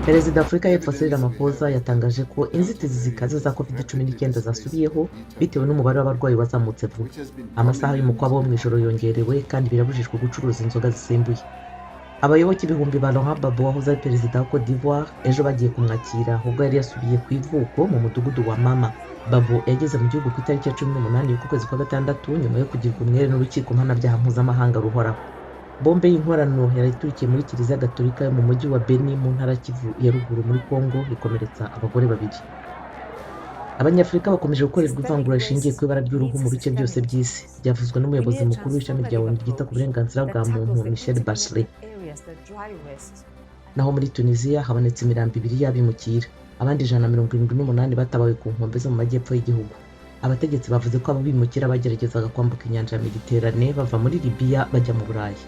Perezida wa Afurika y'Epfo Cyril Ramaphosa yatangaje ko inzitizi zikaze za COVID-19 zasubiyeho bitewe n'umubare w'abarwayi wazamutse vuba. Amasaha y'umukwabo wo mu ijoro yongerewe, kandi birabujijwe gucuruza inzoga zisembuye. Abayoboke ibihumbi ba Laurent Gbagbo wahoze ari perezida wa Cote d'Ivoire ejo bagiye kumwakira ubwo yari yasubiye ku ivuko mu mudugudu wa Mama. Gbagbo yageze mu gihugu ku itariki ya 18 y'uku kwezi kwa gatandatu, nyuma yo kugirwa umwere n'Urukiko Mpanabyaha Mpuzamahanga ruhoraho. Bombe y'inkorano yari muri Kiliziya Gatolika yo mu mujyi wa Beni mu ntara Kivu ya Ruguru muri Congo, ikomeretsa abagore babiri. Abanyafurika bakomeje gukorerwa ivangura rishingiye ku ibara ry'uruhu mu bice byose by'isi. Byavuzwe n'umuyobozi mukuru w'ishami rya ONU ryita ku burenganzira bwa muntu, Michelle Bachelet. Naho muri Tunisiya habonetse imirambo ibiri y'abimukira, abandi 178 batabawe ku nkombe zo mu majyepfo y'igihugu. Abategetsi bavuze ko abo bimukira bageragezaga kwambuka inyanja ya Mediterane bava muri Libiya bajya mu Burayi.